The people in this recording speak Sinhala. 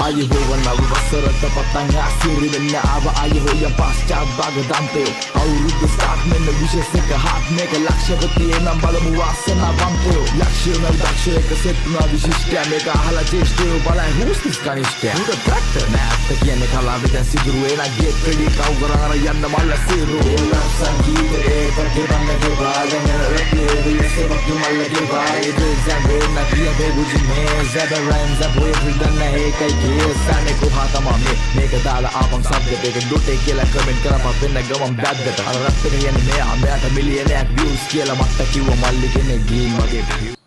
ආයුබෝවන්, නව වසරට පටන් ආසිරි වෙන්න ආව. අය හොයන් පශ්චාත් භාග දන්තයෝ. අවුරුද්ද ස්ටාර්ට්, මෙන්න විශේෂ එක හාට්. මේක ලක්ෂපති නම් බලමු වාසනාවන්තයෝ. ලක්ෂ්‍ය නව දක්ෂ එක සෙට් වුණා විශිෂ්ටයා. මේක අහලා ජේෂ්ඨයෝ බලයි, who's this කනිෂ්ඨයා? උඩ ට්‍රැක්ටර් නෑ, ඇත්ත කියන්නේ කලාවේ දැන් සිදුරු එන. Get ready, කව් කරන් අර යන්න මල්ල සිරු. ඒ රැප් සංගීත ඒක ගෙවන්න ගෙවා. දැන් යන රැප් ලේබල් එකක් මල්ල ගෙවා. ඒ දෙසැම්බර් නැතිය බේබුජි මේ සැබ රයිම්ස් පොයට්‍රි දන්න ඒකයි කේසන්නේ කොහා තමා මේ. මේක දාලා ආපන් සබ්ජෙක්ට් එක ඩොටේ කියලා කමෙන්ට් කරපන් වෙන්න ගමන් බැද්දට. අර රැප් එක කියන්නේ මෙයා, මෙයාට මිලියනයක් views කියලා මට්ට කිව්ව මල්ලි කෙනෙක් ගිහින් වගේ.